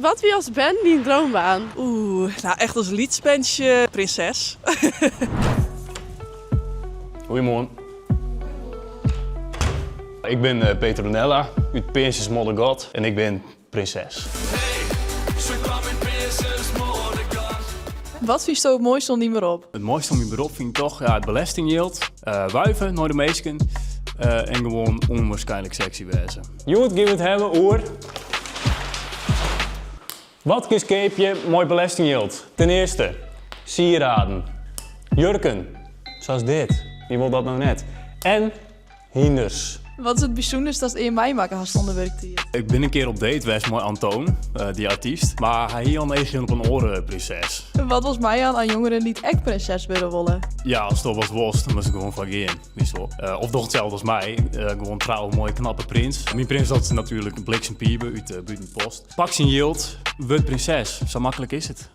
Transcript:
Wat wie as bern dyn droombaan? Oeh, nou echt as lyts berntsje prinses. Goeiemoarn. Ik bin eh, Petronella út Peazens-Moddergat en ik bin prinses. Wat fynsto it moaiste oan dyn berop? It moaiste oan myn berop fyn ik toch ja, it belestingjild, eh, wuive nei de minsken eh, en gewoan ûnwaarskynlik sexy wêze. Hjoed gean we it hawwe oer wat kinst keapje mei belestingjild. Ten earste, sieraden, jurken, sa as dit, wie wol dat no net, en hynders. Wat is it bysûnderste datst ea meimakke hast ûnder wurktiid? Ik bin in kear op date west mei Antoon, dy artyst, mar hy hie al in eachje op in oare prinses. Wat wolst meijaan oan jongeren dy't ek prinses wurde wolle? Ja, ast wat wolst, dan moatst der gewoan foar gean, witst wol. Of doch itselde as my, gewoan trouwe mei in knappe prins. Myn prins dat is natuerlik Bliksem Piebe út Bûtenpost. Pak syn jild, wurd prinses, sa maklik is it.